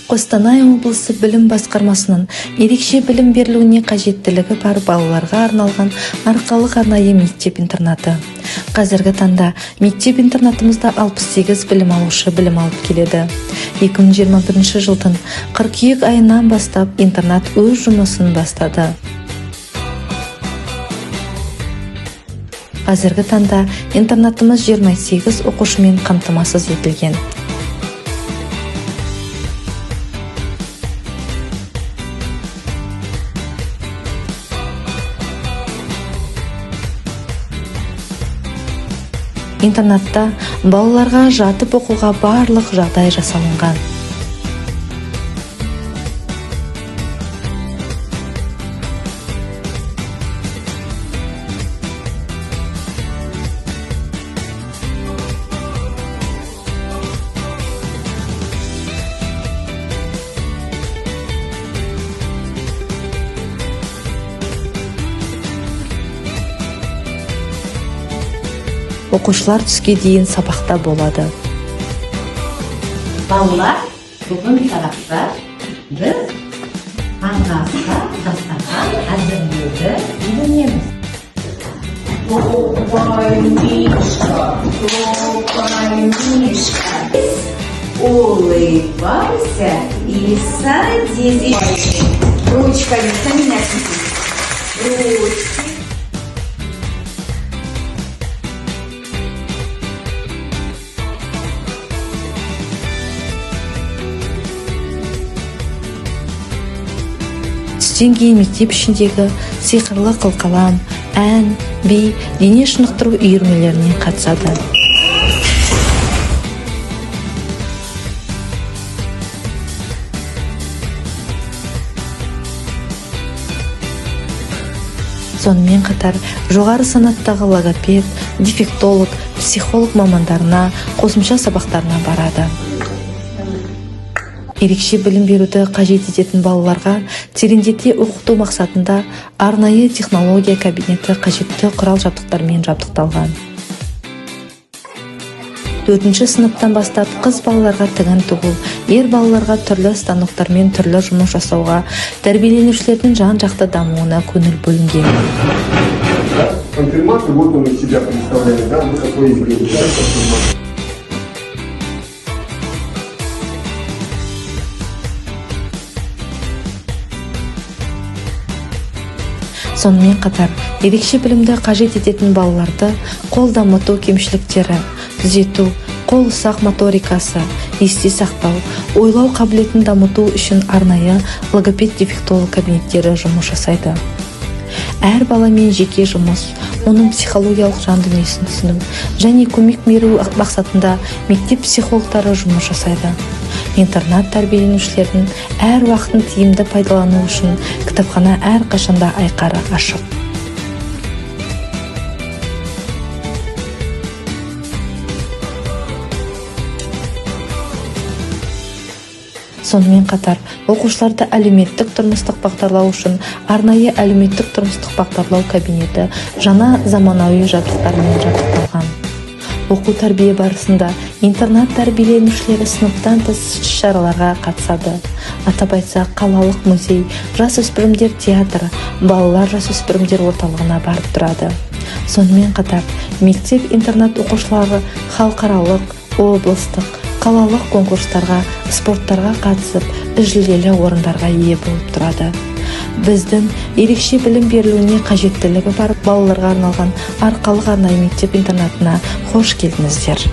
Қостанай облысы білім басқармасының ерекше білім берілуіне қажеттілігі бар балаларға арналған Арқалық арнайы мектеп-интернаты. Қазіргі таңда мектеп-интернатымызда 68 білім алушы білім алып келеді. 2021 жылдың қыркүйек айынан бастап интернат өз жұмысын бастады. Қазіргі таңда интернатымыз 28 оқушымен қамтамасыз етілген. Интернатта балаларға жатып оқуға барлық жағдай жасалынған. Оқушылар түске дейін сабақта болады. Балалар, бүгін сабақта біз таңғы асқа дастархан әзірлеуді үйренеміз. Топай, мишка, топай, мишка. Улыбайся и садись. Ручками сами носите. Ручки. Түстен кейін мектеп ішіндегі сиқырлы қылқалам, ән, би, дене шынықтыру үйірмелеріне қатысады. Сонымен қатар жоғары санаттағы логопед, дефектолог, психолог мамандарына қосымша сабақтарына барады. Ерекше білім беруді қажет ететін балаларға тереңдете оқыту мақсатында арнайы технология кабинеті қажетті құрал жабдықтармен жабдықталған. Төртінші сыныптан бастап қыз балаларға тігін тігу, ер балаларға түрлі станоктармен түрлі жұмыс жасауға, тәрбиеленушілердің жан жақты дамуына көңіл бөлінген. Да? Конфирмация, вот он из себя представляет, да, вот такой изделие, да, конфирмация. Сонымен қатар ерекше білімді қажет ететін балаларды қол дамыту кемшіліктері түзету, қол ұсақ моторикасы, есте сақтау, ойлау қабілетін дамыту үшін арнайы логопед, дефектолог кабинеттері жұмыс жасайды. Әр баламен жеке жұмыс, оның психологиялық жан дүниесін түсіну және көмек беру мақсатында мектеп психологтары жұмыс жасайды. Интернат тәрбиеленушілердің әр уақытын тиімді пайдалану үшін кітапхана әрқашанда айқара ашық. Сонымен қатар оқушыларды әлеуметтік тұрмыстық бағдарлау үшін арнайы әлеуметтік тұрмыстық бағдарлау кабинеті жаңа заманауи жабдықтармен жабдықталған. Оқу тәрбие барысында интернат тәрбиеленушілері сыныптан тыс іс-шараларға қатысады. Атап айтсақ, қалалық музей, жасөспірімдер театры, балалар жасөспірімдер орталығына барып тұрады. Сонымен қатар мектеп интернат оқушылары халықаралық, облыстық, қалалық конкурстарға, спорттарға қатысып, жүлделі орындарға ие болып тұрады. Біздің ерекше білім берілуіне қажеттілігі бар балаларға арналған Арқалық арнайы мектеп интернатына қош келдіңіздер!